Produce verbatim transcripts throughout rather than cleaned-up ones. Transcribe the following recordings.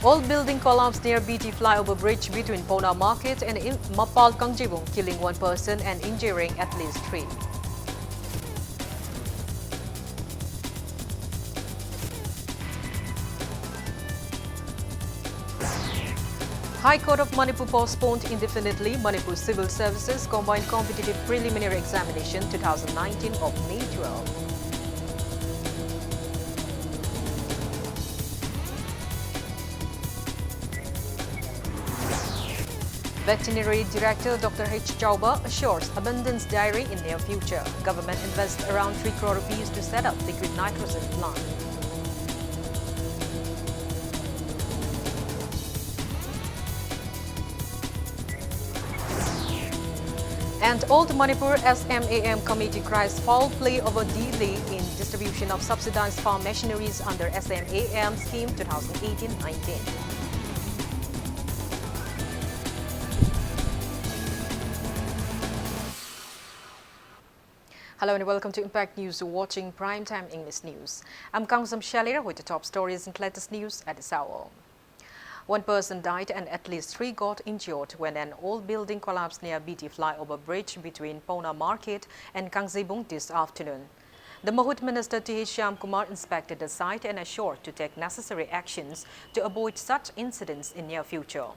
Old building collapsed near B T flyover bridge between Pona Market and in Mapal Kangjibung, killing one person and injuring at least three. High Court of Manipur postponed indefinitely Manipur Civil Services Combined Competitive Preliminary Examination twenty nineteen of May twelve. Veterinary Director Doctor H Chauba assures abundance dairy in near future. Government invests around three crore rupees to set up liquid nitrogen plant. And Old Manipur S M A M committee cries foul play over delay in distribution of subsidized farm machineries under S M A M scheme twenty eighteen nineteen. Hello and welcome to Impact News, watching Primetime English News. I'm Kangzam Shalira with the top stories and latest news at this hour. One person died and at least three got injured when an old building collapsed near B T flyover bridge between Pona Market and Kangzibung this afternoon. The Mahut Minister T H Shyamkumar inspected the site and assured to take necessary actions to avoid such incidents in near future.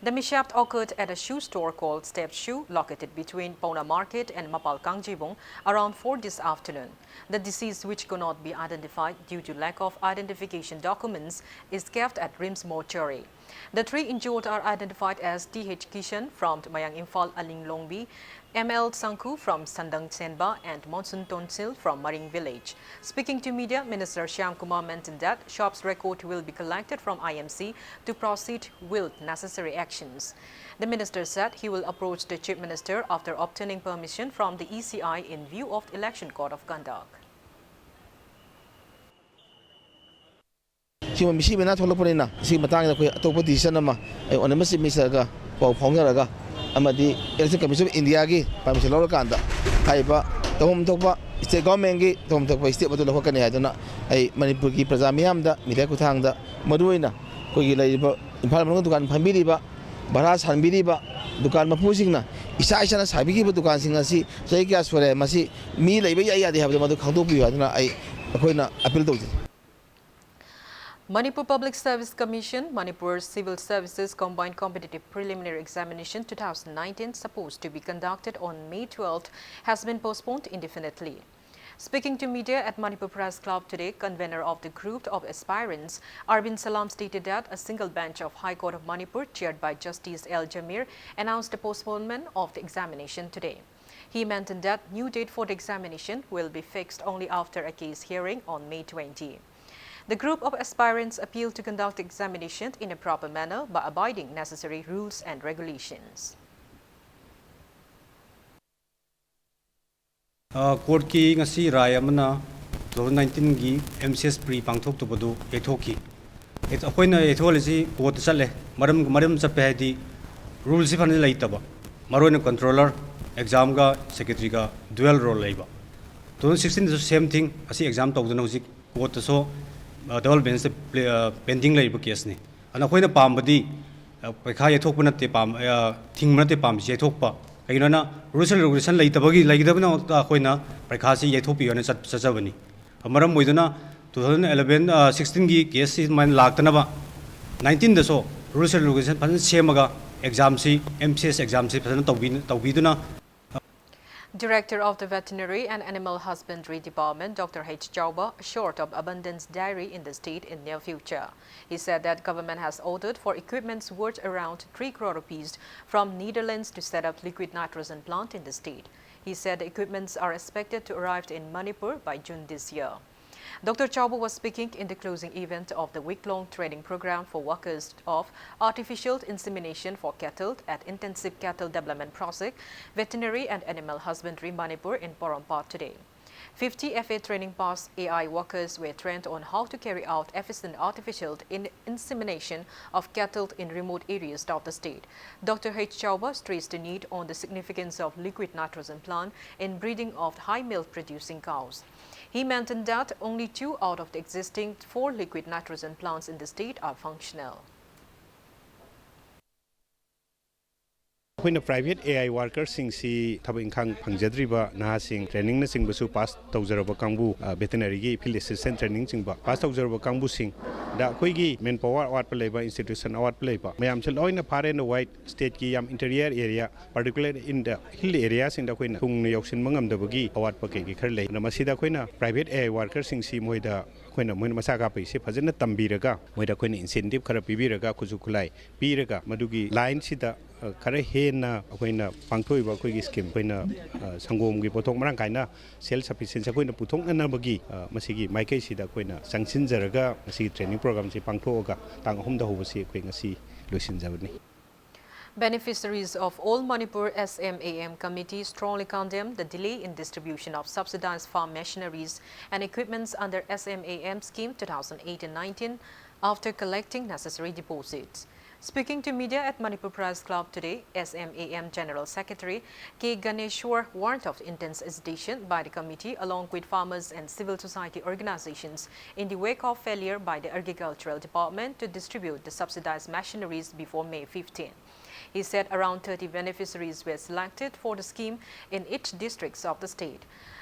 The mishap occurred at a shoe store called Step Shoe, located between Pona Market and Mapal Kangjibung, around four this afternoon. The deceased, which could not be identified due to lack of identification documents, is kept at RIMS mortuary. The three injured are identified as T H Kishan from Mayang Imphal Aling Longbi, M L Sangku from Sandang Chenba, and Monsoon Tonsil from Maring Village. Speaking to media, Minister Shyamkumar mentioned that shop's record will be collected from I M C to proceed with necessary actions. The minister said he will approach the Chief Minister after obtaining permission from the E C I in view of election code of conduct. ꯁꯤꯒꯨꯝꯕ ꯃꯤꯁꯤ ꯃꯤꯅꯥ ꯊꯣꯛꯂꯛꯄꯅꯤꯅ, ꯁꯤꯒꯤ ꯃꯇꯥꯡꯗ ꯑꯩꯈꯣꯏ ꯑꯇꯣꯞꯄ decision ꯑꯃ ꯑꯩ Honourable Chief Minister ꯒ ꯄꯥꯎ ꯐꯥꯎꯅꯔꯒ ꯑꯃꯗꯤ Election Commission of India ꯒꯤ permission ꯂꯧꯔꯀꯥꯟꯗ ꯍꯥꯏꯔꯤꯕ ꯇꯧꯐꯝ ꯊꯣꯛꯄ state government ꯀꯤ ꯇꯧꯐꯝ ꯊꯣꯛꯄ step ꯑꯗꯨ ꯂꯧꯈꯠꯀꯅꯤ ꯍꯥꯏꯗꯨꯅ ꯑꯩ ꯃꯅꯤꯄꯨꯔꯒꯤ ꯄ꯭ꯔꯖꯥ ꯃꯤꯌꯥꯝꯗ media ꯈꯨꯠꯊꯥꯡꯗ, ꯃꯔꯨꯑꯣꯏꯅ ꯑꯩꯈꯣꯏꯒꯤ ꯂꯩꯔꯤꯕ ꯏꯝꯐꯥꯜ ꯃꯅꯨꯡꯗ ꯗꯨꯀꯥꯟ ꯐꯝꯕꯤꯔꯤꯕ, ꯚꯔꯥ ꯁꯥꯟꯕꯤꯔꯤꯕ ꯗꯨꯀꯥꯟ ꯃꯄꯨꯁꯤꯡꯅ ꯏꯁꯥ ꯏꯁꯥꯅ ꯁꯥꯕꯤꯈꯤꯕ ꯗꯨꯀꯥꯟꯁꯤꯡ ꯑꯁꯤ ꯆꯍꯤ ꯀꯌꯥ ꯁꯨꯔꯦ, ꯃꯁꯤ ꯃꯤ ꯂꯩꯕ ꯌꯥꯏ ꯌꯥꯗꯦ ꯍꯥꯏꯕꯗꯣ ꯃꯗꯨ ꯈꯪꯗꯣꯛꯄꯤꯌꯨ ꯍꯥꯏꯗꯨꯅ ꯑꯩ, ꯑꯩꯈꯣꯏꯅ ꯑꯄꯤꯜ ꯇꯧꯖꯩ꯫ Manipur Public Service Commission, Manipur Civil Services Combined Competitive Preliminary Examination two thousand nineteen, supposed to be conducted on May twelfth, has been postponed indefinitely. Speaking to media at Manipur Press Club today, convener of the group of aspirants, Arvind Salam, stated that a single bench of High Court of Manipur, chaired by Justice L Jamir, announced the postponement of the examination today. He maintained that new date for the examination will be fixed only after a case hearing on May twenty. The group of aspirants appealed to conduct the examination in a proper manner by abiding necessary rules and regulations. ꯀꯣꯔꯠꯀꯤ ꯉꯁꯤ ꯔꯥꯏ ꯑꯃꯅ two thousand nineteenꯒꯤ M C S pre ꯄꯥꯡꯊꯣꯛꯇꯕꯗꯨ ꯌꯩꯊꯣꯛꯈꯤ꯫ ꯑꯩꯈꯣꯏꯅ ꯌꯩꯊꯣꯛꯍꯜꯂꯤꯁꯤ ꯀꯣꯔꯠꯇ ꯆꯠꯂꯦ꯫ ꯃꯔꯝ, ꯃꯔꯝ ꯆꯠꯄ ꯍꯥꯏꯗꯤ ꯔꯨꯜꯁꯤ ꯐꯖꯅ ꯂꯩꯇꯕ, ꯃꯔꯨꯑꯣꯏꯅ ꯀꯟꯇ꯭ꯔꯣꯂꯔ ꯑꯦꯛꯖꯥꯝꯒ ꯁꯦꯀ꯭ꯔꯦꯇꯔꯤꯒ dual role ꯂꯩꯕ꯫ Two thousand sixteenꯗꯁꯨ same thing, ꯑꯁꯤ ꯑꯦꯛꯖꯥꯝ ꯇꯧꯗꯅ ꯍꯧꯖꯤꯛ ꯀꯣꯔꯠꯇꯁꯨ double benchꯇ pending ꯂꯩꯔꯤꯕ ꯀꯦꯁꯅꯤ꯫ ꯑꯗꯨꯅ ꯑꯩꯈꯣꯏꯅ ꯄꯥꯝꯕꯗꯤ ꯄꯩꯈꯥ ꯌꯩꯊꯣꯛꯄ ꯅꯠꯇꯦ, ꯄꯥꯝ-, ꯊꯤꯡꯕ ꯅꯠꯇꯦ ꯄꯥꯝꯃꯤꯁꯤ, ꯌꯩꯊꯣꯛꯄ꯫ ꯀꯩꯒꯤꯅꯣꯅ rules and regulation ꯂꯩꯇꯕꯒꯤ, ꯂꯩꯒꯗꯕꯅ ꯑꯩꯈꯣꯏꯅ ꯄꯩꯈꯥꯁꯤ ꯌꯩꯊꯣꯛꯄꯤꯌꯣꯅ ꯆꯠ-, ꯆꯠꯆꯕꯅꯤ꯫ ꯃꯔꯝ ꯑꯣꯏꯗꯨꯅ two thousand eleven, sixteenꯒꯤ caseꯁꯤ ꯑꯗꯨꯃꯥꯏꯅ ꯂꯥꯛꯇꯅꯕ nineteenꯗꯁꯨ rules and regulation ꯐꯖꯅ ꯁꯦꯝꯃꯒ ꯑꯦꯛꯖꯥꯝꯁꯤ, M C S examꯁꯤ ꯐꯖꯅ ꯇꯧꯕꯤ-, ꯇꯧꯕꯤꯗꯨꯅ, Director of the Veterinary and Animal Husbandry Department, Doctor H Chauba, assured of abundance dairy in the state in near future. He said that government has ordered for equipments worth around three crore rupees from Netherlands to set up liquid nitrogen plant in the state. He said the equipments are expected to arrive in Manipur by June this year. Doctor Chauba was speaking in the closing event of the week-long training program for workers of artificial insemination for cattle at Intensive Cattle Development Project, Veterinary and Animal Husbandry Manipur in Porompat today. Fifty F A training pass A I workers were trained on how to carry out efficient artificial in-, insemination of cattle in remote areas of the state. Doctor H Chauba stressed the need on the significance of liquid nitrogen plant in breeding of high milk producing cows. He mentioned that only two out of the existing four liquid nitrogen plants in the state are functional. ꯑꯩꯈꯣꯏꯅ private A I workerꯁꯤꯡꯁꯤ ꯊꯕꯛ ꯏꯪꯈꯥꯡ ꯐꯪꯖꯗ꯭ꯔꯤꯕ ꯅꯍꯥꯁꯤꯡ, trainingꯅꯆꯤꯡꯕꯁꯨ pass ꯇꯧꯖꯔꯕ ꯀꯥꯡꯕꯨ, veterinary ꯒꯤ field assistant training ꯆꯤꯡꯕ pass ꯇꯧꯖꯔꯕ ꯀꯥꯡꯕꯨꯁꯤꯡꯗ ꯑꯩꯈꯣꯏꯒꯤ manpower ꯑꯋꯥꯠꯄ ꯂꯩꯕ, institution ꯑꯋꯥꯠꯄ ꯂꯩꯕ ꯃꯌꯥꯝꯁꯦ ꯂꯣꯏꯅ far and wide state ꯀꯤ ꯌꯥꯝ interior area, particular in the hill area ꯁꯤꯡꯗ ꯑꯩꯈꯣꯏꯅ ꯊꯨꯡꯅ ꯌꯧꯁꯤꯟꯕ ꯉꯝꯗꯕꯒꯤ ꯑꯋꯥꯠꯄ ꯀꯩꯀꯩ ꯈꯔ ꯂꯩ꯫ ꯑꯗꯨꯅ ꯃꯁꯤꯗ ꯑꯩꯈꯣꯏꯅ private A I workerꯁꯤꯡꯁꯤ ꯃꯣꯏꯗ ꯑꯩꯈꯣꯏꯅ ꯃꯣꯏꯅ ꯃꯆꯥ ꯀꯥꯞꯄꯒꯤꯁꯦ ꯐꯖꯅ ꯇꯝꯕꯤꯔꯒ, ꯃꯣꯏꯗ ꯑꯩꯈꯣꯏꯅ incentive ꯈꯔ ꯄꯤꯕꯤꯔꯒ, ꯈꯨꯠꯁꯨ ꯈꯨꯠꯂꯥꯏ ꯄꯤꯔꯒ, ꯃꯗꯨꯒꯤ line ꯁꯤꯗ ꯈꯔ ꯍꯦꯟꯅ ꯑꯩꯈꯣꯏꯅ ꯄꯥꯡꯊꯣꯛꯏꯕ ꯑꯩꯈꯣꯏꯒꯤ scheme, ꯑꯩꯈꯣꯏꯅ ꯁꯪꯒꯣꯝꯒꯤ ꯄꯣꯠꯊꯣꯛ ꯃꯔꯥꯡ ꯀꯥꯏꯅ self sufficiency ꯑꯩꯈꯣꯏꯅ ꯄꯨꯊꯣꯛꯅꯅꯕꯒꯤ ꯃꯁꯤꯒꯤ ꯃꯥꯏꯀꯩꯁꯤꯗ ꯑꯩꯈꯣꯏꯅ ꯆꯪꯁꯤꯟꯖꯔꯒ ꯃꯁꯤꯒꯤ training program ꯁꯤ ꯄꯥꯡꯊꯣꯛꯑꯒ ꯇꯥꯡ ꯑꯍꯨꯝꯗ ꯍꯧꯕꯁꯤ ꯑꯩꯈꯣꯏ ꯉꯁꯤ ꯂꯣꯏꯁꯤꯟꯖꯕꯅꯤ꯫ Beneficiaries of All Manipur S M A M Committee strongly condemn the delay in distribution of subsidized farm machineries and equipments under S M A M Scheme two thousand eighteen nineteen after collecting necessary deposits. Speaking to media at Manipur Press Club today, S M A M General Secretary K Ganeshwar warned of intense agitation by the committee along with farmers and civil society organizations in the wake of failure by the Agricultural Department to distribute the subsidized machineries before May fifteen. He said around thirty beneficiaries were selected for the scheme in eight districts of the state.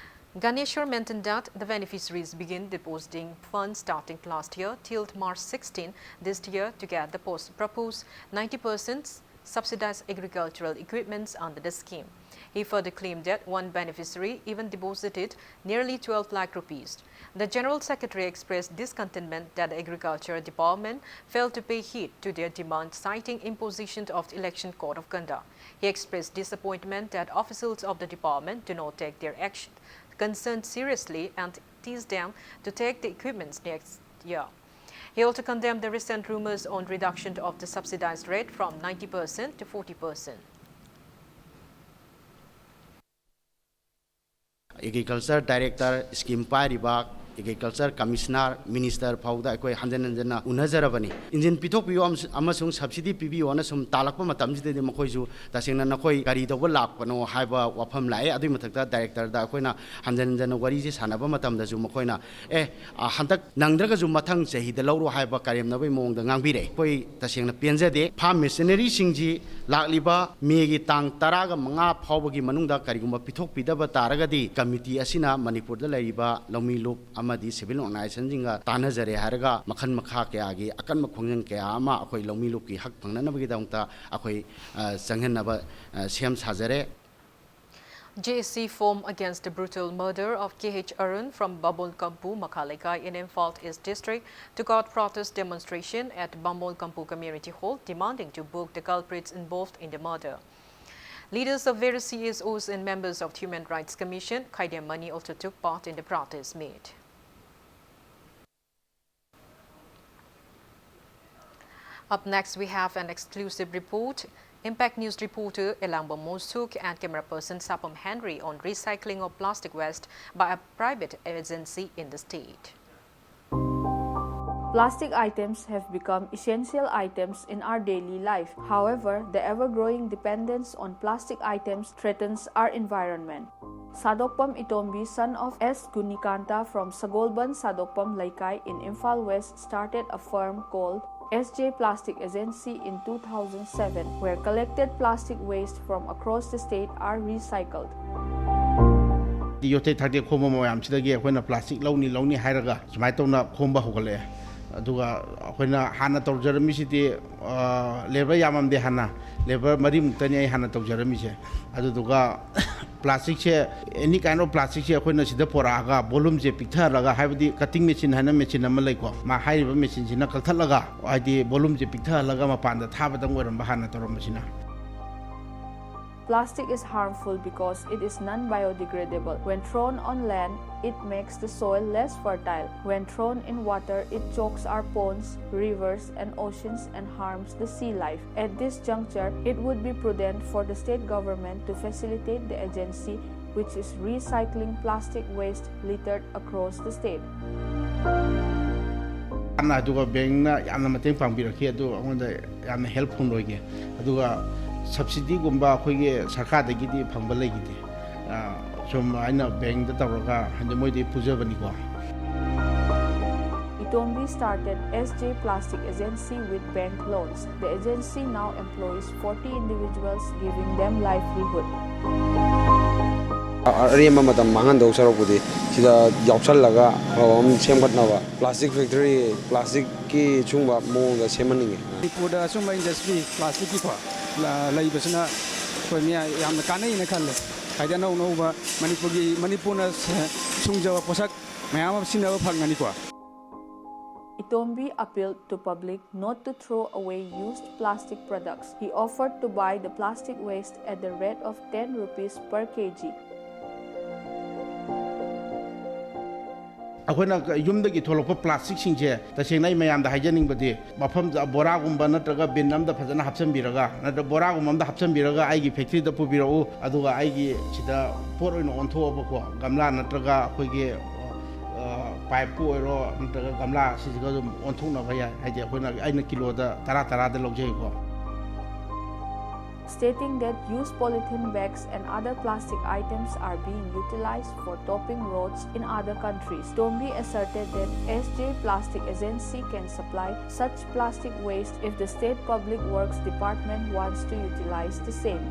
Ganeshwar mentioned that the beneficiaries begin depositing funds starting last year till March sixteen this year to get the post proposed ninety percent subsidized agricultural equipments under the scheme. He further claimed that one beneficiary even deposited nearly twelve lakh rupees. The General Secretary expressed discontentment that the Agriculture Department failed to pay heed to their demand, citing imposition of the Election Code of Conduct. He expressed disappointment that officials of the department do not take their action, concern seriously and tease them to take the equipments next year. He also condemned the recent rumors on reduction of the subsidized rate from ninety percent to forty percent. Agriculture Director scheme ꯄꯥꯏꯔꯤꯕ Agriculture Commissioner, Minister ꯐꯥꯎꯗ ꯑꯩꯈꯣꯏ ꯍꯟꯖꯤꯟ ꯍꯟꯖꯤꯟꯅ ꯎꯅꯖꯔꯕꯅꯤ꯫ Engine ꯄꯤꯊꯣꯛꯄꯤꯌꯨ ꯑꯃꯁꯨꯡ subsidy ꯄꯤꯕꯤꯌꯨꯅ ꯁꯨꯝ ꯇꯥꯜꯂꯛꯄ ꯃꯇꯝꯁꯤꯗꯗꯤ ꯃꯈꯣꯏꯁꯨ ꯇꯁꯦꯡꯅ ꯅꯈꯣꯏ ꯀꯔꯤ ꯇꯧꯕ ꯂꯥꯛꯄꯅꯣ ꯍꯥꯏꯕ ꯋꯥꯐꯝ ꯂꯥꯛꯑꯦ꯫ ꯑꯗꯨꯒꯤ ꯃꯊꯛꯇ directorꯗ ꯑꯩꯈꯣꯏꯅ ꯍꯟꯖꯤꯟ ꯍꯟꯖꯤꯟꯅ ꯋꯥꯔꯤꯁꯤ ꯁꯥꯟꯅꯕ ꯃꯇꯝꯗꯁꯨ ꯃꯈꯣꯏꯅ "ꯑꯦ, ꯑ, ꯍꯟꯗꯛ ꯅꯪꯗ꯭ꯔꯒꯁꯨ ꯃꯊꯪ ꯆꯍꯤꯗ ꯂꯧꯔꯣ" ꯍꯥꯏꯕ ꯀꯔꯦꯝꯅꯕꯒꯤ ꯃꯑꯣꯡꯗ ꯉꯥꯡꯕꯤꯔꯛꯑꯦ꯫ ꯑꯩꯈꯣꯏ ꯇꯁꯦꯡꯅ ꯄꯦꯟꯖꯗꯦ꯫ Farm machineryꯁꯤꯡꯁꯤ ꯂꯥꯛꯂꯤꯕ ꯃꯦꯒꯤ ꯇꯥꯡ ꯇꯔꯥꯒ ꯃꯉꯥ ꯐꯥꯎꯕꯒꯤ ꯃꯅꯨꯡꯗ ꯀꯔꯤꯒꯨꯝꯕ ꯄꯤꯊꯣꯛꯄꯤꯗꯕ ꯇꯥꯔꯒꯗꯤ committee ꯑꯁꯤꯅ ꯃꯅꯤꯄꯨꯔꯗ ꯂꯩꯔꯤꯕ ꯂꯧꯃꯤꯂꯨꯞ ꯑꯃꯗꯤ civil organizationꯁꯤꯡꯒ ꯇꯥꯟꯅꯖꯔꯦ ꯍꯥꯏꯔꯒ ꯃꯈꯜ ꯃꯈꯥ ꯀꯌꯥꯒꯤ ꯑꯀꯟꯕ ꯈꯣꯡꯖꯪ ꯀꯌꯥ ꯑꯃ ꯑꯩꯈꯣꯏ ꯂꯧꯃꯤꯂꯨꯞꯀꯤ ꯍꯛ ꯐꯪꯅꯅꯕꯒꯤꯗꯃꯛꯇ ꯑꯩꯈꯣꯏ, ꯑ, ꯆꯪꯍꯟꯅꯕ, ꯑ, ꯁꯦꯝ ꯁꯥꯖꯔꯦ꯫ J A C formed against the brutal murder of K H Arun from Bamol Kampu Makha Leikai in Imphal East District took out protest demonstration at Bamol Kampu Community Hall, demanding to book the culprits involved in the murder. Leaders of various C S Os and members of Human Rights Commission, Khaidem Mani, also took part in the protest meet. Up next, we have an exclusive report. Impact News reporter Elangbo Mosuk and camera person Sapam Henry on recycling of plastic waste by a private agency in the state. Plastic items have become essential items in our daily life. However, the ever-growing dependence on plastic items threatens our environment. Sadokpam Itombi, son of S Gunikanta from Sagolban Sadokpam Leikai in Imphal West, started a firm called S J Plastic Agency in two thousand seven, where collected plastic waste from across the state are recycled. ꯌꯣꯠꯊꯦꯛ ꯊꯥꯛꯇꯦꯛ ꯈꯣꯝꯕ ꯃꯌꯥꯝꯁꯤꯗꯒꯤ ꯑꯩꯈꯣꯏꯅ plastic ꯂꯧꯅꯤ, ꯂꯧꯅꯤ ꯍꯥꯏꯔꯒ ꯁꯨꯃꯥꯏꯅ ꯇꯧꯅ ꯈꯣꯝꯕ ꯍꯧꯒꯠꯂꯛꯑꯦ꯫ ꯑꯗꯨꯒ ꯑꯩꯈꯣꯏꯅ ꯍꯥꯟꯅ ꯇꯧꯖꯔꯝꯃꯤꯁꯤꯗꯤ, ꯑ, labour ꯌꯥꯝꯃꯝꯗꯦ꯫ ꯍꯥꯟꯅ labour ꯃꯔꯤꯃꯨꯛꯇꯅꯤ ꯑꯩ ꯍꯥꯟꯅ ꯇꯧꯖꯔꯝꯃꯤꯁꯦ꯫ ꯑꯗꯨꯗꯨꯒ plasticꯁꯦ, any kind of plasticꯁꯦ ꯑꯩꯈꯣꯏꯅ ꯁꯤꯗ ꯄꯣꯔꯛꯑꯒ volumeꯁꯦ ꯄꯤꯛꯊꯍꯜꯂꯒ, ꯍꯥꯏꯕꯗꯤ cutting machine ꯍꯥꯏꯅ machine ꯑꯃ ꯂꯩꯀꯣ, ꯃꯥ ꯍꯥꯏꯔꯤꯕ machineꯁꯤꯅ ꯀꯛꯊꯠꯂꯒ, ꯍꯥꯏꯗꯤ volumeꯁꯦ ꯄꯤꯛꯊꯍꯜꯂꯒ ꯃꯄꯥꯟꯗ ꯊꯥꯕꯗꯪ ꯑꯣꯏꯔꯝꯕ ꯍꯥꯟꯅ ꯇꯧꯔꯝꯕꯁꯤꯅ꯫ Plastic is harmful because it is non-biodegradable. When thrown on land, it makes the soil less fertile. When thrown in water, it chokes our ponds, rivers, and oceans and harms the sea life. At this juncture, it would be prudent for the state government to facilitate the agency which is recycling plastic waste littered across the state. ꯌꯥꯝꯅ ꯑꯗꯨꯒ ꯕꯦꯡꯅ ꯌꯥꯝꯅ ꯃꯇꯦꯡ ꯄꯥꯡꯕꯤꯔꯛꯈꯤ꯫ ꯑꯗꯨ ꯑꯩꯉꯣꯟꯗ ꯌꯥꯝꯅ helpful ꯑꯣꯏꯈꯤ꯫ ꯑꯗꯨꯒ ꯁꯕꯁꯤꯗꯤꯒꯨꯝꯕ ꯑꯩꯈꯣꯏꯒꯤ ꯁꯔꯀꯥꯔꯗꯒꯤꯗꯤ ꯐꯪꯕ ꯂꯩꯈꯤꯗꯦ꯫ ꯁꯨꯝ ꯑꯩꯅ ꯕꯦꯡꯗ ꯇꯧꯔꯒ ꯍꯥꯏꯗꯤ ꯃꯣꯏꯗꯒꯤ ꯄꯨꯖꯕꯅꯤꯀꯣ꯫ Itombi started S J Plastic Agency with bank loans. The agency now employs forty individuals, giving them livelihood. ꯑꯔꯦꯝꯕ ꯃꯇꯝ ꯃꯥꯡꯍꯟꯗꯧ ꯁꯔꯨꯛꯄꯨꯗꯤ ꯁꯤꯗ ꯌꯥꯎꯁꯜꯂꯒ ꯑꯐꯕ ꯑꯃ ꯁꯦꯝꯒꯠꯅꯕ ꯄ꯭ꯂꯥꯁꯇꯤꯛ ꯐꯦꯛꯇꯔꯤ, ꯄ꯭ꯂꯥꯁꯇꯤꯛꯀꯤ ꯁꯨꯝꯕ ꯃꯑꯣꯡꯗ ꯁꯦꯝꯍꯟꯅꯤꯡꯉꯤ꯫ ꯃꯅꯤꯄꯨꯔꯗ ꯑꯁꯨꯝꯕ ꯏꯟꯗꯁꯇ꯭ꯔꯤ ꯄ꯭ꯂꯥꯁꯇꯤꯛꯀꯤꯀꯣ ꯂꯩꯕꯁꯤꯅ ꯑꯩꯈꯣꯏ ꯃꯤꯌꯥꯝ ꯌꯥꯝꯅ ꯀꯥꯟꯅꯩꯅ ꯈꯜꯂꯦ꯫ ꯍꯥꯏꯗꯤ ꯑꯅꯧ ꯑꯅꯧꯕ ꯃꯅꯤꯄꯨꯔꯒꯤ, ꯃꯅꯤꯄꯨꯔꯅ ꯁꯨꯡꯖꯕ ꯄꯣꯠꯁꯛ ꯃꯌꯥꯝ ꯑꯃ ꯁꯤꯖꯤꯟꯅꯕ ꯐꯪꯒꯅꯤꯀꯣ꯫ Itombi appealed to public not to throw away used plastic products. He offered to buy the plastic waste at the rate of ten rupees per K G. ꯑꯩꯈꯣꯏꯅ ꯌꯨꯝꯗꯒꯤ ꯊꯣꯛꯂꯛꯄ ꯄ꯭ꯂꯥꯁꯇꯤꯛꯁꯤꯡꯁꯦ ꯇꯁꯦꯡꯅ ꯑꯩ ꯃꯌꯥꯝꯗ ꯍꯥꯏꯖꯅꯤꯡꯕꯗꯤ ꯃꯐꯝ ꯕꯣꯔꯥꯒꯨꯝꯕ ꯅꯠꯇ꯭ꯔꯒ ꯕꯤꯟ ꯑꯃꯗ ꯐꯖꯅ ꯍꯥꯞꯆꯤꯟꯕꯤꯔꯒ ꯅꯠꯇ꯭ꯔꯒ ꯕꯣꯔꯥꯒꯨꯝꯕ ꯑꯃꯗ ꯍꯥꯞꯆꯤꯟꯕꯤꯔꯒ ꯑꯩꯒꯤ ꯐꯦꯛꯇ꯭ꯔꯤꯗ ꯄꯨꯕꯤꯔꯛꯎ, ꯑꯗꯨꯒ ꯑꯩꯒꯤ ꯁꯤꯗ ꯄꯣꯠ ꯑꯣꯏꯅ ꯑꯣꯟꯊꯣꯛꯑꯕꯀꯣ, ꯒꯝꯂꯥ ꯅꯠꯇ꯭ꯔꯒ ꯑꯩꯈꯣꯏꯒꯤ ꯄꯥꯏꯞꯄꯨ ꯑꯣꯏꯔꯣ ꯅꯠꯇ꯭ꯔꯒ ꯒꯝꯂꯥ ꯁꯤꯁꯤꯒ ꯑꯗꯨꯝ ꯑꯣꯟꯊꯣꯛꯅꯕ ꯌꯥꯏ꯫ ꯍꯥꯏꯗꯤ ꯑꯩꯈꯣꯏꯅ, ꯑꯩꯅ ꯀꯤꯂꯣꯗ ꯇꯔꯥ ꯇꯔꯥꯗ ꯂꯧꯖꯩꯀꯣ꯫ Stating that used polythene bags and other plastic items are being utilized for topping roads in other countries. Itombi asserted that S J Plastic Agency can supply such plastic waste if the state public works department wants to utilize the same.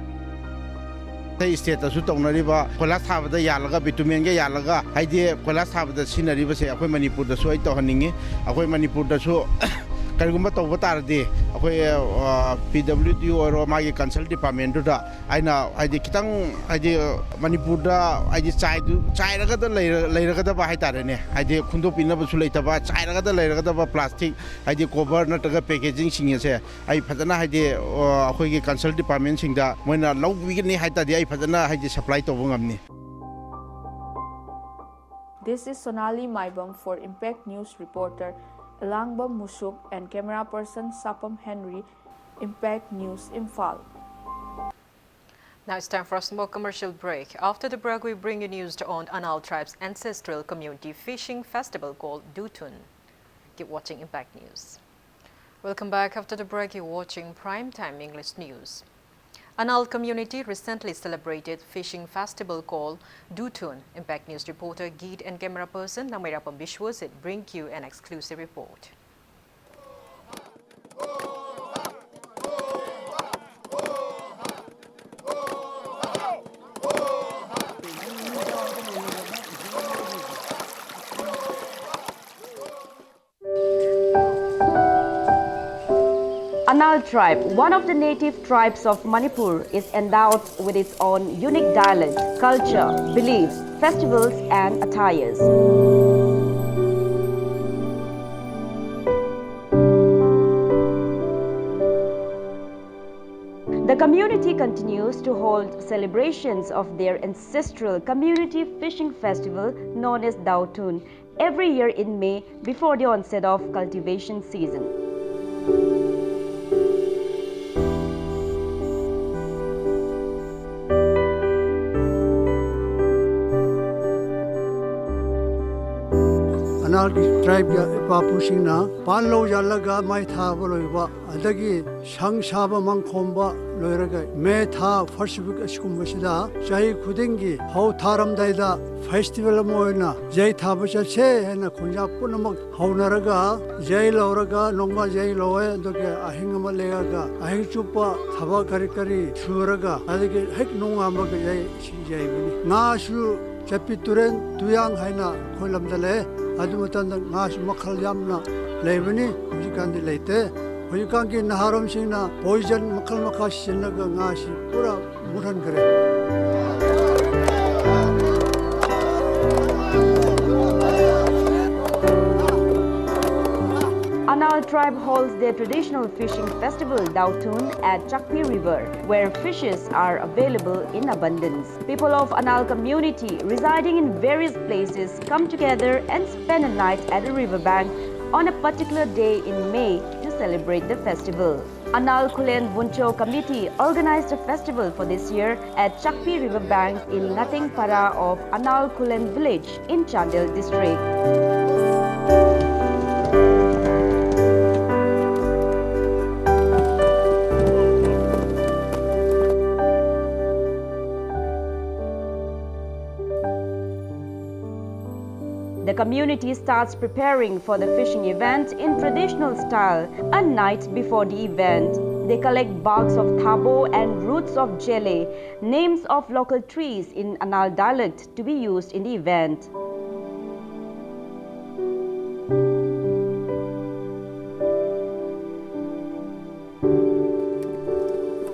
ꯑꯇꯩ ꯁ꯭ꯇꯦꯠꯇꯁꯨ ꯇꯧꯅꯔꯤꯕ ꯀꯣꯏꯂꯥꯁ ꯊꯥꯕꯗ ꯌꯥꯜꯂꯒ, ꯕꯤꯇꯨꯃꯦꯟꯒ ꯌꯥꯜꯂꯒ, ꯍꯥꯏꯗꯤ ꯀꯣꯏꯂꯥꯁ ꯊꯥꯕꯗ ꯁꯤꯖꯤꯟꯅꯔꯤꯕꯁꯦ ꯑꯩꯈꯣꯏ ꯃꯅꯤꯄꯨꯔꯗꯁꯨ ꯑꯩ ꯇꯧꯍꯟꯅꯤꯡꯉꯤ꯫ ꯑꯩꯈꯣꯏ ꯃꯅꯤꯄꯨꯔꯗꯁꯨ ꯀꯔꯤꯒꯨꯝꯕ ꯇꯧꯕ ꯇꯥꯔꯗꯤ ꯑꯩꯈꯣꯏ ꯄꯤ ꯗꯕ꯭ꯂꯤꯎ ꯗꯤ ꯑꯣꯏꯔꯣ, ꯃꯥꯒꯤ ꯀꯟꯁꯔꯟ ꯗꯤꯄꯥꯔꯠꯃꯦꯟꯗꯨꯗ ꯑꯩꯅ ꯍꯥꯏꯗꯤ ꯈꯤꯇꯪ ꯍꯥꯏꯗꯤ ꯃꯅꯤꯄꯨꯔꯗ ꯍꯥꯏꯗꯤ ꯆꯥꯏꯗꯨ-, ꯆꯥꯏꯔꯒꯗ ꯂꯩꯔ-, ꯂꯩꯔꯒꯗꯕ ꯍꯥꯏꯇꯥꯔꯦꯅꯦ, ꯍꯥꯏꯗꯤ ꯈꯨꯟꯗꯣꯛꯄꯤꯅꯕꯁꯨ ꯂꯩꯇꯕ, ꯆꯥꯏꯔꯒꯗ ꯂꯩꯔꯒꯗꯕ ꯄ꯭ꯂꯥꯁꯇꯤꯛ ꯍꯥꯏꯗꯤ ꯀꯣꯚꯔ ꯅꯠꯇ꯭ꯔꯒ ꯄꯦꯀꯦꯖꯤꯡꯁꯤꯡ ꯑꯁꯦ ꯑꯩ ꯐꯖꯅ ꯍꯥꯏꯗꯤ ꯑꯩꯈꯣꯏꯒꯤ ꯀꯟꯁꯔꯟ ꯗꯤꯄꯥꯔꯠꯃꯦꯟꯁꯤꯡꯗ ꯃꯣꯏꯅ ꯂꯧꯕꯤꯒꯅꯤ ꯍꯥꯏ ꯇꯥꯔꯗꯤ ꯑꯩ ꯐꯖꯅ ꯍꯥꯏꯗꯤ ꯁꯄ꯭ꯂꯥꯏ ꯇꯧꯕ ꯉꯝꯅꯤ꯫ This is Sonali Maibam for Impact News Reporter Elangbam Musuk and camera person Sapam Henry, Impact News, Imphal. Now it's time for a small commercial break. After the break, we bring you news on Anal tribe's ancestral community fishing festival called Dutun. Keep watching Impact News. Welcome back. After the break, you're watching Prime Time English News. Anal community recently celebrated fishing festival called Dutun. Impact News reporter, guide and camera person Nameirapam Bishwasit bring you an exclusive report. Anal tribe, one of the native tribes of Manipur, is endowed with its own unique dialect, culture, beliefs, festivals, and attires. The community continues to hold celebrations of their ancestral community fishing festival known as Dautun every year in May before the onset of cultivation season. ꯑꯅꯥꯜꯒꯤ ꯇ꯭ꯔꯥꯏꯕꯀꯤ ꯏꯄꯥ ꯏꯄꯨꯁꯤꯡꯅ ꯄꯥꯟ ꯂꯧ ꯌꯥꯜꯂꯒ ꯃꯩ ꯊꯥꯕ ꯂꯣꯏꯕ, ꯑꯗꯒꯤ ꯁꯪ ꯁꯥꯕ, ꯃꯪ ꯈꯣꯝꯕ ꯂꯣꯏꯔꯒ ꯃꯦ ꯊꯥ ꯐꯥꯔꯁ ꯋꯤꯛ ꯑꯁꯤꯒꯨꯝꯕꯁꯤꯗ ꯆꯍꯤ ꯈꯨꯗꯤꯡꯒꯤ ꯐꯧ ꯊꯥꯔꯝꯗꯥꯏꯗ ꯐꯦꯁꯇꯤꯚꯦꯜ ꯑꯃ ꯑꯣꯏꯅ ꯌꯩ ꯊꯥꯕ ꯆꯠꯁꯦ ꯍꯥꯏꯅ ꯈꯣꯟꯖꯥ ꯄꯨꯝꯅꯃꯛ ꯍꯧꯅꯔꯒ ꯌꯩ ꯂꯧꯔꯒ, ꯅꯣꯡꯃ ꯌꯩ ꯂꯧꯋꯦ, ꯑꯗꯨꯒ ꯑꯍꯤꯡ ꯑꯃ ꯂꯦꯛꯑꯒ ꯑꯍꯤꯡ ꯆꯨꯞꯄ ꯊꯕꯛ ꯀꯔꯤ ꯀꯔꯤ ꯁꯨꯔꯒ, ꯑꯗꯒꯤ ꯍꯦꯛ ꯅꯣꯡꯉꯥꯟꯕꯒ ꯌꯩ ꯁꯤ ꯌꯩꯕꯅꯤ꯫ ꯉꯥꯁꯨ ꯆꯠꯄꯤ ꯇꯨꯔꯦꯟ ꯇꯨꯌꯥꯡ ꯍꯥꯏꯅ ꯑꯩꯈꯣꯏ ꯂꯝꯗ ꯂꯩ꯫ ꯑꯗꯨ ꯃꯇꯝꯗ ꯉꯥꯁꯨ ꯃꯈꯜ ꯌꯥꯝꯅ ꯂꯩꯕꯅꯤ, ꯍꯧꯖꯤꯛꯀꯥꯟꯗꯤ ꯂꯩꯇꯦ꯫ ꯍꯧꯖꯤꯛꯀꯥꯟꯒꯤ ꯅꯍꯥꯔꯣꯟꯁꯤꯡꯅ ꯄꯣꯏꯖꯟ ꯃꯈꯜ ꯃꯈꯥ ꯁꯤꯖꯤꯟꯅꯔꯒ ꯉꯥꯁꯤ ꯄꯨꯔꯥ ꯃꯨꯠꯍꯟꯈ꯭ꯔꯦ꯫ Anal tribe holds their traditional fishing festival, Dautun, at Chakpi River, where fishes are available in abundance. People of Anal community residing in various places come together and spend a night at the riverbank on a particular day in May to celebrate the festival. Anal Khullen Buncho Committee organized a festival for this year at Chakpi River bank in Ngatengpara of Anal Khullen village in Chandel district. The community starts preparing for the fishing event in traditional style a night before the event. They collect barks of thabo and roots of jele, names of local trees in Anal dialect, to be used in the event.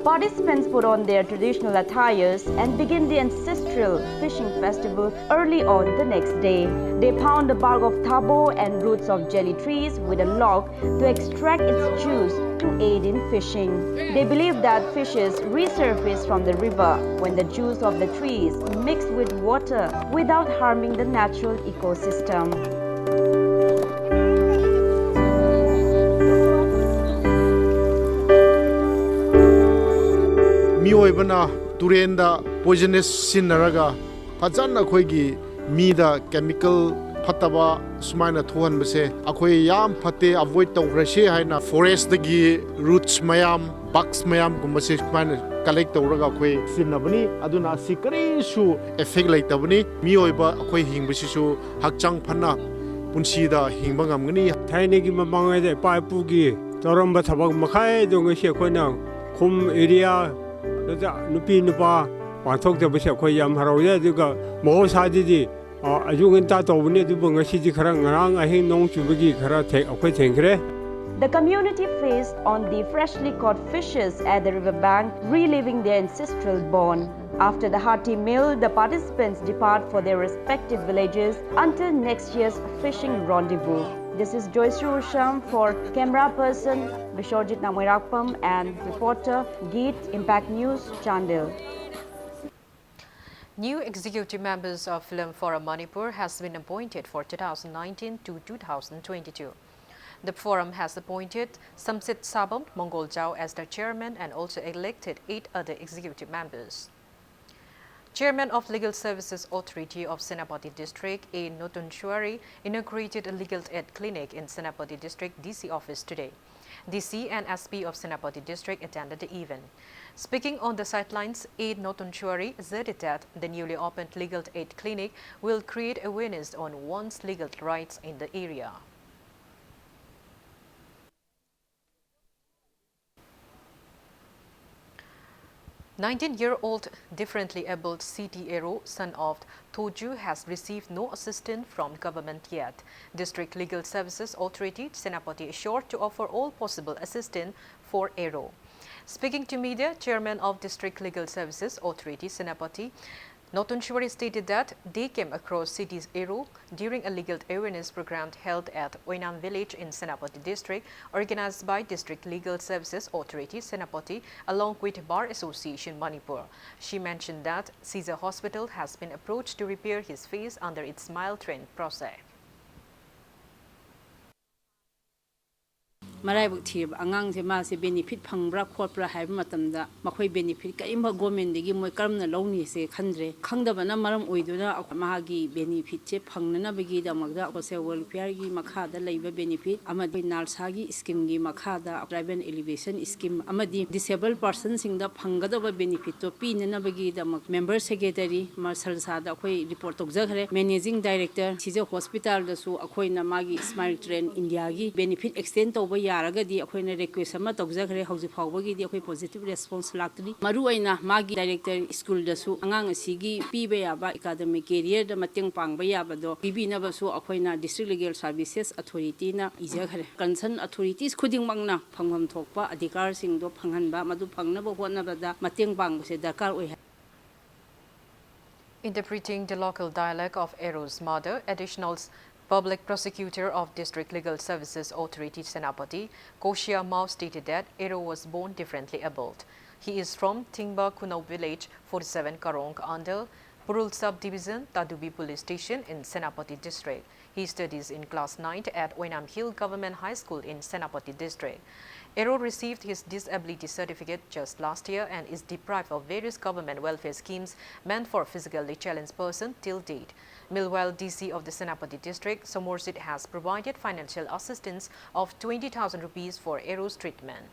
Participants put on their traditional attires and begin the ancestral fishing festival early on the next day. They pound the bark of thabo and roots of jele trees with a log to extract its juice to aid in fishing. They believe that fishes resurface from the river when the juice of the trees mix with water without harming the natural ecosystem. ꯃꯤꯑꯣꯏꯕꯅ ꯇꯨꯔꯦꯟꯗ poisonous ꯁꯤꯖꯤꯟꯅꯔꯒ ꯐꯖꯅ ꯑꯩꯈꯣꯏꯒꯤ ꯃꯤꯗ chemical ꯐꯠꯇꯕ ꯁꯨꯃꯥꯏꯅ ꯊꯣꯛꯍꯟꯕꯁꯦ ꯑꯩꯈꯣꯏ ꯌꯥꯝ ꯐꯠꯇꯦ, ꯑꯦꯚꯣꯏꯗ ꯇꯧꯈ꯭ꯔꯁꯤ ꯍꯥꯏꯅ ꯐꯣꯔꯦꯁꯇꯒꯤ ꯔꯨꯠꯁ ꯃꯌꯥꯝ, ꯕꯛꯁ ꯃꯌꯥꯝꯒꯨꯝꯕꯁꯦ ꯁꯨꯃꯥꯏꯅ ꯀꯂꯦꯛ ꯇꯧꯔꯒ ꯑꯩꯈꯣꯏ ꯁꯤꯖꯤꯟꯅꯕꯅꯤ꯫ ꯑꯗꯨꯅ ꯑꯁꯤ ꯀꯔꯤꯁꯨ ꯏꯐꯦꯛ ꯂꯩꯇꯕꯅꯤ꯫ ꯃꯤꯑꯣꯏꯕ ꯑꯩꯈꯣꯏ ꯍꯤꯡꯕꯁꯤꯁꯨ ꯍꯛꯆꯥꯡ ꯐꯅ ꯄꯨꯟꯁꯤꯗ ꯍꯤꯡꯕ ꯉꯝꯒꯅꯤ꯫ ꯊꯥꯏꯅꯒꯤ ꯃꯃꯥꯡꯉꯩꯗ ꯏꯄꯥ ꯏꯄꯨꯒꯤ ꯇꯧꯔꯝꯕ ꯊꯕꯛ ꯃꯈꯩꯗꯣ ꯉꯁꯤ ꯑꯩꯈꯣꯏꯅ ꯈꯨꯝ ꯑꯦꯔꯤꯌꯥꯗ ꯅꯨꯄꯤ ꯅꯨꯄꯥ ꯄꯥꯡꯊꯣꯛꯆꯕꯁꯦ ꯑꯩꯈꯣꯏ ꯌꯥꯝ ꯍꯔꯥꯎꯖꯩ꯫ ꯑꯗꯨꯒ ꯃꯍꯧꯁꯥꯗꯗꯤ ꯑ, ꯑꯌꯨꯛ ꯉꯟꯇꯥ ꯇꯧꯕꯅꯤ, ꯑꯗꯨꯕꯨ ꯉꯁꯤꯗꯤ ꯈꯔ ꯉꯔꯥꯡ ꯑꯍꯤꯡ ꯅꯣꯡ ꯆꯨꯕꯒꯤ ꯈꯔ ꯊꯦꯡ-, ꯑꯩꯈꯣꯏ ꯊꯦꯡꯈ꯭ꯔꯦ꯫ The community feasts on the freshly caught fishes at the river bank, reliving their ancestral bond. After the hearty meal, the participants depart for their respective villages until next year's fishing rendezvous. This is Joyce Usham for camera person Bishorjit Namoirakpam and reporter Geet, Impact News, Chandel. New executive members of Film Forum Manipur has been appointed for two thousand nineteen to two thousand twenty-two. The forum has appointed Samsit Sabam Mongol Jao as the chairman and also elected eight other executive members. Chairman of Legal Services Authority of Senapati District, A Notun Shuari, inaugurated a legal aid clinic in Senapati District D C office today. D C and S P of Senapati District attended the event. Speaking on the sidelines, A Notun Shuari asserted that the newly opened legal aid clinic will create awareness on one's legal rights in the area. Nineteen-year-old differently abled C T Ero, son of Toju, has received no assistance from government yet. District Legal Services Authority Senapati assured to offer all possible assistance for Ero. Speaking to media, Chairman of District Legal Services Authority Senapati Notun Shuari stated that they came across C T Ero during a legal awareness program held at Oinam Village in Senapati District, organized by District Legal Services Authority Senapati along with Bar Association Manipur. She mentioned that Caesar Hospital has been approached to repair his face under its Smile Train project. ꯃꯔꯥꯏꯕꯛ ꯊꯤꯔꯕ ꯑꯉꯥꯡꯁꯦ ꯃꯥꯁꯦ benefit ꯐꯪꯕ꯭ꯔꯥ ꯈꯣꯠꯄ꯭ꯔꯥ ꯍꯥꯏꯕ ꯃꯇꯝꯗ ꯃꯈꯣꯏ benefit ꯀꯔꯤꯝꯐ ꯒꯣꯔꯃꯦꯟꯗꯒꯤ ꯃꯣꯏ ꯀꯔꯝꯅ ꯂꯧꯅꯤꯁꯦ ꯈꯟꯗ꯭ꯔꯦ꯫ ꯈꯪꯗꯕꯅ ꯃꯔꯝ ꯑꯣꯏꯗꯨꯅ ꯑꯩꯈꯣꯏ ꯃꯍꯥꯛꯀꯤ ꯕꯦꯅꯤꯐꯤꯠꯁꯦ ꯐꯪꯅꯅꯕꯒꯤꯗꯃꯛꯇ ꯁꯣꯁꯤꯌꯦꯜ ꯋꯦꯜꯐꯤꯌꯔꯒꯤ ꯃꯈꯥꯗ ꯂꯩꯕ ꯕꯦꯅꯤꯐꯤꯠ ꯑꯃꯗꯤ ꯅꯥꯜꯁꯥꯒꯤ ꯁ꯭ꯀꯤꯝꯒꯤ ꯃꯈꯥꯗ ꯇ꯭ꯔꯥꯏꯕꯦꯜ ꯑꯦꯂꯤꯚꯦꯁꯟ ꯁ꯭ꯀꯤꯝ ꯑꯃꯗꯤ ꯗꯤꯁꯦꯕꯜ ꯄꯥꯔꯁꯟꯁꯤꯡꯗ ꯐꯪꯒꯗꯕ ꯕꯦꯅꯤꯐꯤꯠꯇꯣ ꯄꯤꯅꯅꯕꯒꯤꯗꯃꯛ ꯃꯦꯝꯕꯔ ꯁꯦꯀ꯭ꯔꯦꯇꯔꯤ ꯃꯥꯔꯁꯜꯁꯥꯗ ꯑꯩꯈꯣꯏ ꯔꯤꯄꯣꯔꯠ ꯇꯧꯖꯈ꯭ꯔꯦ꯫ ꯃꯦꯅꯦꯖꯤꯡ ꯗꯥꯏꯔꯦꯛꯇꯔ ꯁꯤꯖ ꯍꯣꯁꯄꯤꯇꯥꯜꯗꯁꯨ ꯑꯩꯈꯣꯏꯅ ꯃꯥꯒꯤ ꯁ꯭ꯃꯥꯏꯜ ꯇ꯭ꯔꯦꯟ ꯏꯟꯗꯤꯌꯥꯒꯤ ꯕꯦꯅꯤꯐꯤꯠ ꯑꯦꯛꯁꯇꯦꯟ ꯇꯧꯕ ꯌꯥꯔꯒꯗꯤ ꯑꯩꯈꯣꯏꯅ ꯔꯤꯀ꯭ꯋꯦꯁ ꯑꯃ ꯇꯧꯖꯈ꯭ꯔꯦ꯫ ꯍꯧꯖꯤꯛ ꯐꯥꯎꯕꯒꯤꯗꯤ ꯑꯩꯈꯣꯏ ꯄꯣꯖꯤꯇꯤꯚ ꯔꯦꯁꯄꯣꯟꯁ ꯂꯥꯛꯇ꯭ꯔꯤ꯫ ꯃꯔꯨꯑꯣꯏꯅ ꯃꯥꯒꯤ ꯗꯥꯏꯔꯦꯛꯇꯔ ꯁ꯭ꯀꯨꯜꯗꯁꯨ ꯑꯉꯥꯡ ꯑꯁꯤꯒꯤ ꯄꯤꯕ ꯌꯥꯕ ꯑꯦꯀꯥꯗꯃꯤꯛ ꯀꯦꯔꯤꯌꯔꯗ ꯃꯇꯦꯡ ꯄꯥꯡꯕ ꯌꯥꯕꯗꯣ ꯄꯤꯕꯤꯅꯕꯁꯨ ꯑꯩꯈꯣꯏꯅ district legal services ꯑꯣꯊꯣꯔꯤꯇꯤꯅ ꯏꯖꯈ꯭ꯔꯦ꯫ Concern authorities ꯈꯨꯗꯤꯡꯃꯛꯅ ꯐꯪꯐꯝ ꯊꯣꯛꯄ ꯑꯙꯤꯀꯥꯔꯁꯤꯡꯗꯣ ꯐꯪꯍꯟꯕ, ꯃꯗꯨ ꯐꯪꯅꯕ ꯍꯣꯠꯅꯕꯗ ꯃꯇꯦꯡ ꯄꯥꯡꯕꯁꯦ ꯗꯔꯀꯥꯔ ꯑꯣꯏ ꯍꯥꯏ꯫ Interpreting the local dialect of Ero's mother, Additional Public Prosecutor of District Legal Services Authority Senapati, Koshia Mao, stated that Ero was born differently abled. He is from Thingba Khunau village, forty-seven Karong under Purul Sub-Division, Tadubi Police Station in Senapati District. He studies in class ninth at Oinam Hill Government High School in Senapati District. Ero received his disability certificate just last year and is deprived of various government welfare schemes meant for physically challenged person till date. Meanwhile, D C of the Senapati District, Somorjit, has provided financial assistance of twenty thousand rupees for Ero's treatment.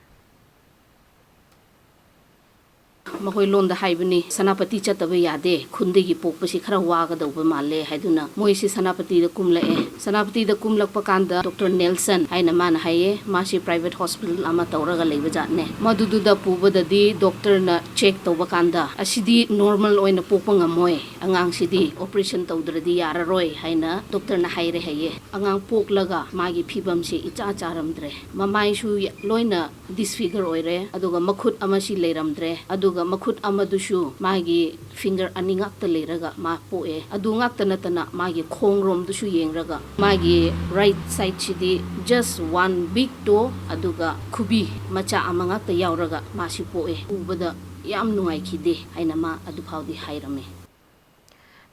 ꯃꯈꯣꯏ ꯂꯣꯟꯗ ꯍꯥꯏꯕꯅꯤ, "ꯁꯦꯅꯥꯄꯇꯤ ꯆꯠꯇꯕ ꯌꯥꯗꯦ, ꯈꯨꯟꯗꯒꯤ ꯄꯣꯛꯄꯁꯤ ꯈꯔ ꯋꯥꯒꯗꯧꯕ ꯃꯥꯜꯂꯦ" ꯍꯥꯏꯗꯨꯅ ꯃꯣꯏꯁꯤ ꯁꯦꯅꯥꯄꯇꯤꯗ ꯀꯨꯝꯂꯛꯑꯦ꯫ ꯁꯦꯅꯥꯄꯇꯤꯗ ꯀꯨꯝꯂꯛꯄ ꯀꯥꯟꯗ ꯗꯣꯛꯇꯔ ꯅꯦꯜꯁꯟ ꯍꯥꯏꯅ ꯃꯥꯅ ꯍꯥꯏꯌꯦ, ꯃꯥꯁꯤ private hospital ꯑꯃ ꯇꯧꯔꯒ ꯂꯩꯕ ꯖꯥꯠꯅꯦ꯫ ꯃꯗꯨꯗꯨꯗ ꯄꯨꯕꯗꯗꯤ ꯗꯣꯛꯇꯔꯅ check ꯇꯧꯕ ꯀꯥꯟꯗ ꯑꯁꯤꯗꯤ normal ꯑꯣꯏꯅ ꯄꯣꯛꯄ ꯉꯝꯃꯣꯏ, ꯑꯉꯥꯡꯁꯤꯗꯤ operation ꯇꯧꯗ꯭ꯔꯗꯤ ꯌꯥꯔꯔꯣꯏ ꯍꯥꯏꯅ ꯗꯣꯛꯇꯔꯅ ꯍꯥꯏꯔꯦ ꯍꯥꯏꯌꯦ꯫ ꯑꯉꯥꯡ ꯄꯣꯛꯂꯒ ꯃꯥꯒꯤ ꯐꯤꯕꯝꯁꯤ ꯏꯆꯥ ꯆꯥꯔꯝꯗ꯭ꯔꯦ, ꯃꯃꯥꯏꯁꯨ ꯂꯣꯏꯅ disfigure ꯑꯣꯏꯔꯦ, ꯑꯗꯨꯒ ꯃꯈꯨꯠ ꯑꯃꯁꯤ ꯂꯩꯔꯝꯗ꯭ꯔꯦ, ꯑꯗꯨꯒ ꯃꯈꯨꯠ ꯑꯃꯗꯨꯁꯨ ꯃꯥꯒꯤ finger ꯑꯅꯤ ꯉꯥꯛꯇ ꯂꯩꯔꯒ ꯃꯥ ꯄꯣꯛꯑꯦ꯫ ꯑꯗꯨ ꯉꯥꯛꯇ ꯅꯠꯇꯅ ꯃꯥꯒꯤ ꯈꯣꯡꯔꯣꯝꯗꯨꯁꯨ ꯌꯦꯡꯔꯒ ꯃꯥꯒꯤ right sideꯁꯤꯗꯤ just one big toe, ꯑꯗꯨꯒ ꯈꯨꯕꯤ ꯃꯆꯥ ꯑꯃ ꯉꯥꯛꯇ ꯌꯥꯎꯔꯒ ꯃꯥꯁꯤ ꯄꯣꯛꯑꯦ꯫ ꯎꯕꯗ ꯌꯥꯝ ꯅꯨꯡꯉꯥꯏꯈꯤꯗꯦ ꯍꯥꯏꯅ ꯃꯥ ꯑꯗꯨꯐꯥꯎꯗꯤ ꯍꯥꯏꯔꯝꯃꯦ꯫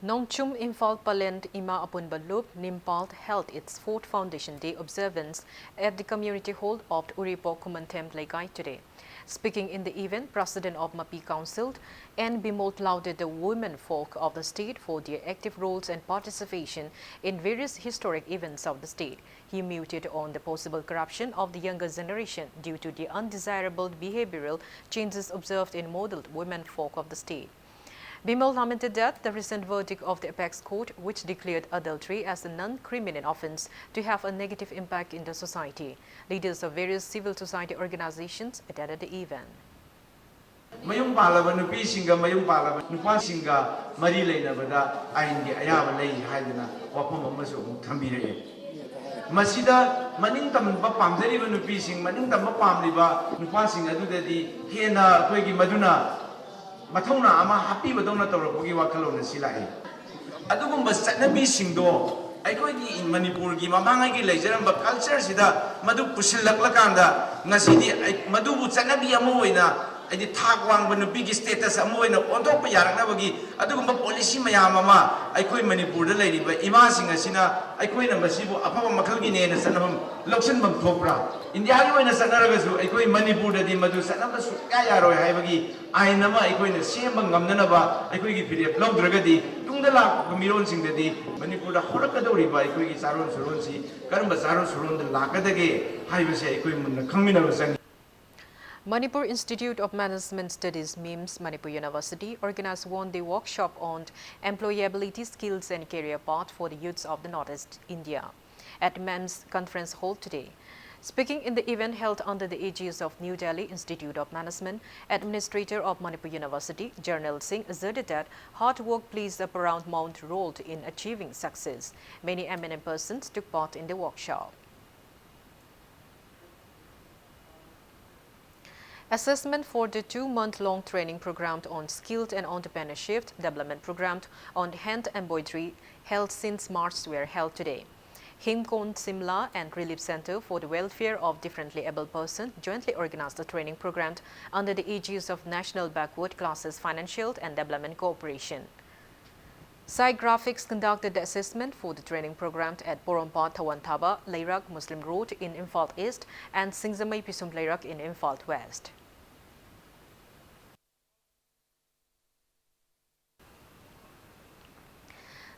Nongchum Imphal Palen Ima Apunba Lup Nimpal held its fourth Foundation Day observance at the community hall of Uripok Khumanthem Leikai today. Speaking in the event, President of Mapi Council, N Bimol, lauded the women folk of the state for their active roles and participation in various historic events of the state. He mooted on the possible corruption of the younger generation due to the undesirable behavioral changes observed in model women folk of the state. Bimol lamented that the recent verdict of the apex court, which declared adultery as a non-criminal offense, to have a negative impact in the society. Leaders of various civil society organizations attended the event. ꯃꯌꯨꯝ ꯄꯥꯜꯂꯕ ꯅꯨꯄꯤꯁꯤꯡꯒ ꯃꯌꯨꯝ ꯄꯥꯜꯂꯕ ꯅꯨꯄꯥꯁꯤꯡꯒ ꯃꯔꯤ ꯂꯩꯅꯕꯗ ꯑꯥꯏꯟꯒꯤ ꯑꯌꯥꯕ ꯂꯩ ꯍꯥꯏꯗꯅ ꯋꯥꯐꯝ ꯑꯃꯁꯨ ꯑꯃꯨꯛ ꯊꯝꯕꯤꯔꯛꯑꯦ꯫ ꯃꯁꯤꯗ ꯃꯅꯤꯡ ꯇꯝꯕ ꯄꯥꯝꯖꯔꯤꯕ ꯅꯨꯄꯤꯁꯤꯡ, ꯃꯅꯤꯡ ꯇꯝꯕ ꯄꯥꯝꯂꯤꯕ ꯅꯨꯄꯥꯁꯤꯡ ꯑꯗꯨꯗꯗꯤ ꯍꯦꯟꯅ ꯑꯩꯈꯣꯏꯒꯤ ꯃꯗꯨꯅ ꯃꯊꯧꯅꯥ ꯑꯃ ꯍꯥꯞꯄꯤꯕꯗꯧꯅ ꯇꯧꯔꯛꯄꯒꯤ ꯋꯥꯈꯜꯂꯣꯟ ꯑꯁꯤ ꯂꯥꯛꯏ꯫ ꯑꯗꯨꯒꯨꯝꯕ ꯆꯠꯅꯕꯤꯁꯤꯡꯗꯣ ꯑꯩꯈꯣꯏꯒꯤ ꯃꯅꯤꯄꯨꯔꯒꯤ ꯃꯃꯥꯡꯉꯩꯒꯤ ꯂꯩꯖꯔꯝꯕ cultureꯁꯤꯗ ꯃꯗꯨ ꯄꯨꯁꯤꯜꯂꯛꯂꯀꯥꯟꯗ ꯉꯁꯤꯗꯤ ꯑꯩ-, ꯃꯗꯨꯕꯨ ꯆꯠꯅꯕꯤ ꯑꯃ ꯑꯣꯏꯅ ꯍꯥꯏꯗꯤ ꯊꯥꯛ ꯋꯥꯡꯕ ꯅꯨꯄꯤꯒꯤ status ꯑꯃ ꯑꯣꯏꯅ ꯑꯣꯟꯊꯣꯛꯄ ꯌꯥꯔꯛꯅꯕꯒꯤ ꯑꯗꯨꯒꯨꯝꯕ policy ꯃꯌꯥꯝ ꯑꯃ ꯑꯩꯈꯣꯏ ꯃꯅꯤꯄꯨꯔꯗ ꯂꯩꯔꯤꯕ ꯏꯃꯥꯁꯤꯡ ꯑꯁꯤꯅ ꯑꯩꯈꯣꯏꯅ ꯃꯁꯤꯕꯨ ꯑꯐꯕ ꯃꯈꯜꯒꯤꯅꯦꯅ ꯆꯠꯅꯐꯝ ꯂꯧꯁꯤꯟꯐꯝ ꯊꯣꯛꯄ꯭ꯔꯥ? ꯏꯟꯗꯤꯌꯥꯒꯤ ꯑꯣꯏꯅ ꯆꯠꯅꯔꯒꯁꯨ ꯑꯩꯈꯣꯏ ꯃꯅꯤꯄꯨꯔꯗꯗꯤ ꯃꯗꯨ ꯆꯠꯅꯕ ꯁꯨꯡꯌꯥ ꯌꯥꯔꯣꯏ ꯍꯥꯏꯕꯒꯤ ꯑꯥꯏꯟ ꯑꯃ ꯑꯩꯈꯣꯏꯅ ꯁꯦꯝꯕ ꯉꯝꯅꯅꯕ ꯑꯩꯈꯣꯏꯒꯤ ꯐꯤꯔꯦꯞ ꯂꯧꯗ꯭ꯔꯒꯗꯤ ꯇꯨꯡꯗ ꯂꯥꯛꯄ ꯃꯤꯔꯣꯟꯁꯤꯡꯗꯗꯤ ꯃꯅꯤꯄꯨꯔꯗ ꯍꯧꯔꯛꯀꯗꯧꯔꯤꯕ ꯑꯩꯈꯣꯏꯒꯤ ꯆꯥꯔꯣꯟ ꯁꯨꯔꯣꯟꯁꯤ ꯀꯔꯝꯕ ꯆꯥꯔꯣꯟ ꯁꯨꯔꯣꯟꯗ ꯂꯥꯛꯀꯗꯒꯦ ꯍꯥꯏꯕꯁꯦ ꯑꯩꯈꯣꯏ ꯃꯨꯟꯅ ꯈꯪꯃꯤꯟꯅꯕ ꯆꯪꯏ꯫ Manipur Institute of Management Studies, mims, Manipur University organized one-day workshop on employability skills and career path for the youths of the Northeast India at mims Conference Hall today. Speaking in the event held under the aegis of New Delhi Institute of Management, Administrator of Manipur University, Jarnail Singh, asserted that hard work plays a paramount role in achieving success. Many eminent persons took part in the workshop. Assessment for the two-month-long training program on skilled and entrepreneurship development program on hand embroidery held since March were held today. Hemkund Shimla and Relief Center for the Welfare of Differently Abled Persons jointly organized the training program under the aegis of National Backward Classes Financial and Development Corporation. Sai Graphics conducted the assessment for the training program at Porompat Thawan Thaba Leirak Muslim Road in Imphal East and Singjamei Pisum Leirak in Imphal West.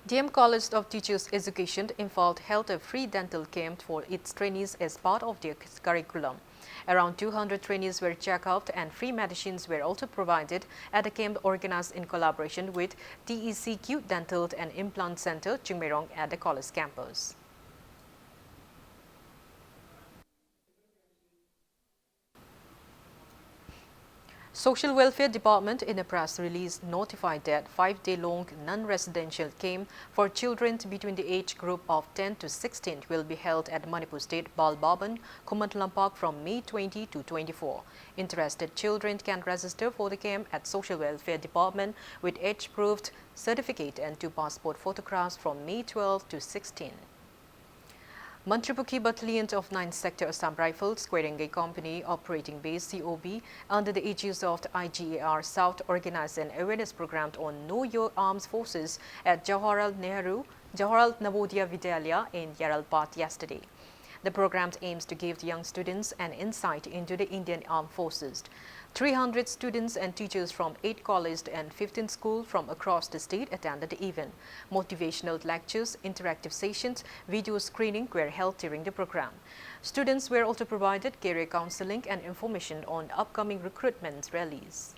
D M College of Teachers Education Imphal held a free dental camp for its trainees as part of their curriculum. Around two hundred trainees were checked out and free medicines were also provided at a camp organized in collaboration with T E C Q Dental and Implant Center, Chingmeirong at the college campus. Social Welfare Department in a press release notified that five-day-long non-residential camp for children between the age group of ten to sixteen will be held at Manipur State Bal Bhavan, Khuman Lampak from May twenty to twenty-four. Interested children can register for the camp at Social Welfare Department with age-proofed certificate and two passport photographs from May twelve to sixteen. Mantripukhi Battalion of ninth Sector Assam Rifles, Kwerengei Company Operating Base, C O B, under the aegis of the I G A R South, organized an awareness program on Know Your Armed Forces at Jawaharlal Nehru, Jawaharlal Navodaya Vidyalaya in Yaralpad yesterday. The program aims to give the young students an insight into the Indian Armed Forces. Three hundred students and teachers from eight colleges and fifteen schools from across the state attended the event. Motivational lectures, interactive sessions, video screening were held during the program. Students were also provided career counseling and information on upcoming recruitment rallies.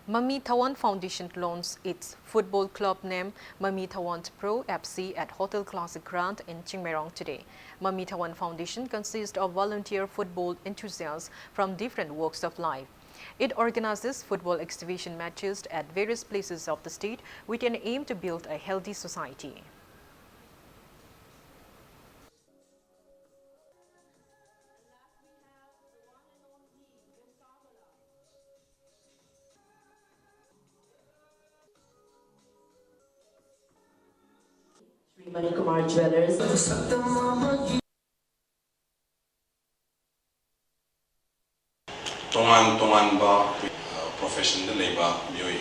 Mami Thawan Foundation launched its football club named Mami Thawan Pro F C at Hotel Classic Grand in Chingmeirong today. Mami Thawan Foundation consists of volunteer football enthusiasts from different walks of life. It organizes football exhibition matches at various places of the state with an aim to build a healthy society. Sri Manikumar Jewelers. ꯇꯣꯉꯥꯟ ꯇꯣꯉꯥꯟꯕ ꯄ꯭ꯔꯣꯐꯦꯁꯟꯗ ꯂꯩꯕ ꯃꯤꯑꯣꯏ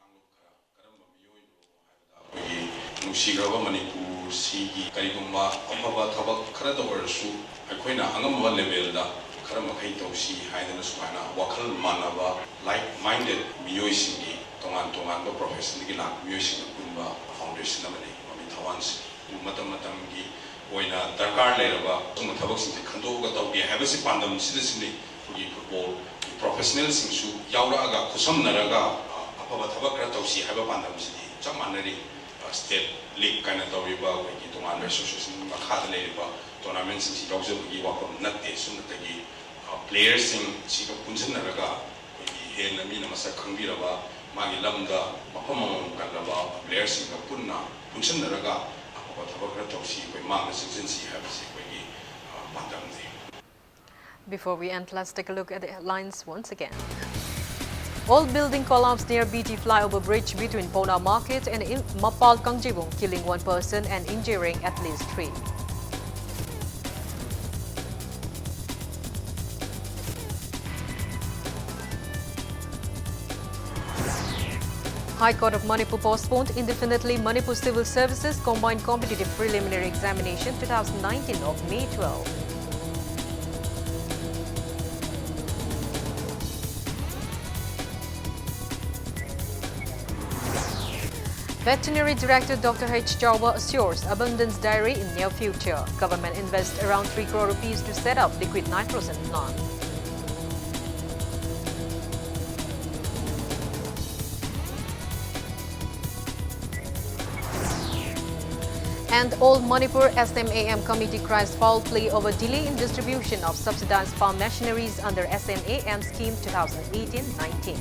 ꯀꯥꯡꯂꯨꯞ ꯈꯔ ꯀꯔꯝꯕ ꯃꯤꯑꯣꯏꯅꯣ ꯍꯥꯏꯕꯗ ꯑꯩꯈꯣꯏꯒꯤ ꯅꯨꯡꯁꯤꯈ꯭ꯔꯕ ꯃꯅꯤꯄꯨꯔꯁꯤꯒꯤ ꯀꯔꯤꯒꯨꯝꯕ ꯑꯐꯕ ꯊꯕꯛ ꯈꯔꯇ ꯑꯣꯏꯔꯁꯨ ꯑꯩꯈꯣꯏꯅ ꯑꯉꯝꯕ ꯂꯦꯚꯦꯜꯗ ꯈꯔ ꯃꯈꯩ ꯇꯧꯁꯤ ꯍꯥꯏꯗꯅ ꯁꯨꯃꯥꯏꯅ ꯋꯥꯈꯜ ꯃꯥꯟꯅꯕ like minded ꯃꯤꯑꯣꯏꯁꯤꯡꯒꯤ ꯇꯣꯉꯥꯟ ꯇꯣꯉꯥꯟꯕ ꯄ꯭ꯔꯣꯐꯦꯁꯟꯗꯒꯤ ꯂꯥꯛꯄ ꯃꯤꯑꯣꯏꯁꯤꯡꯅ ꯄꯨꯟꯕ ꯐꯥꯎꯟꯗꯦꯁꯟ ꯑꯃꯅꯤ ꯃꯃꯤ ꯊꯋꯥꯟꯁꯤ꯫ ꯃꯇꯝ ꯃꯇꯝꯒꯤ ꯑꯣꯏꯅ ꯗꯔꯀꯥꯔ ꯂꯩꯔꯕ ꯑꯗꯨꯒꯨꯝꯕ ꯊꯕꯛꯁꯤꯡꯁꯦ ꯈꯟꯗꯣꯛꯑꯒ ꯇꯧꯒꯦ ꯍꯥꯏꯕꯁꯤ ꯄꯥꯟꯗꯝꯁꯤꯗꯁꯤꯅꯤ ꯑꯩꯈꯣꯏꯒꯤ ꯐꯨꯠꯕꯣꯜꯒꯤ ꯄ꯭ꯔꯣꯐꯦꯁꯅꯦꯜꯁꯤꯡꯁꯨ ꯌꯥꯎꯔꯛꯑꯒ ꯈꯨꯠꯁꯝꯅꯔꯒ ꯑꯐꯕ ꯊꯕꯛ ꯈꯔ ꯇꯧꯁꯤ ꯍꯥꯏꯕ ꯄꯥꯟꯗꯝꯁꯤꯗꯤ ꯆꯞ ꯃꯥꯟꯅꯔꯤ꯫ ꯁ꯭ꯇꯦꯠ ꯂꯤꯒ ꯀꯥꯏꯅ ꯇꯧꯔꯤꯕ ꯑꯩꯈꯣꯏꯒꯤ ꯇꯣꯉꯥꯟꯕ ꯑꯦꯁꯣꯁꯤꯌꯦꯁꯟꯒꯤ ꯃꯈꯥꯗ ꯂꯩꯔꯤꯕ ꯇꯣꯔꯅꯥꯃꯦꯟꯁꯤꯡꯁꯤ ꯌꯥꯎꯖꯕꯒꯤ ꯋꯥꯐꯝ ꯅꯠꯇꯦ꯫ ꯁꯨꯞꯅꯇꯒꯤ ꯄ꯭ꯂꯦꯌꯔꯁꯤꯡꯁꯤꯒ ꯄꯨꯟꯁꯤꯟꯅꯔꯒ ꯑꯩꯈꯣꯏꯒꯤ ꯍꯦꯟꯅ ꯃꯤꯅ ꯃꯁꯛ ꯈꯪꯕꯤꯔꯕ ꯃꯥꯒꯤ ꯂꯝꯗ ꯃꯐꯝ ꯑꯃꯃꯝ ꯀꯜꯂꯕ ꯄ꯭ꯂꯦꯌꯔꯁꯤꯡꯒ ꯄꯨꯟꯅ ꯄꯨꯟꯁꯤꯟꯅꯔꯒ ꯑꯐꯕ ꯊꯕꯛ ꯈꯔ ꯇꯧꯁꯤ, ꯑꯩꯈꯣꯏ ꯃꯥꯡꯗ ꯆꯪꯁꯤꯟꯁꯤ ꯍꯥꯏꯕꯁꯤ ꯑꯩꯈꯣꯏꯒꯤ ꯄꯥꯟꯗꯝꯅꯤ꯫ Before we end, let's take a look at the headlines once again. Old building collapsed near B T flyover bridge between Paona Market and Im- Mapal Kangjibung, killing one person and injuring at least three. High Court of Manipur postponed indefinitely Manipur Civil Services Combined Competitive Preliminary Examination twenty nineteen of May twelve. Veterinary Director Doctor H Chawba assures abundance dairy in near future. Government invests around three crore rupees to set up liquid nitrogen plant. And All Manipur S M A M committee cries foul play over delay in distribution of subsidized farm machineries under S M A M scheme twenty eighteen nineteen.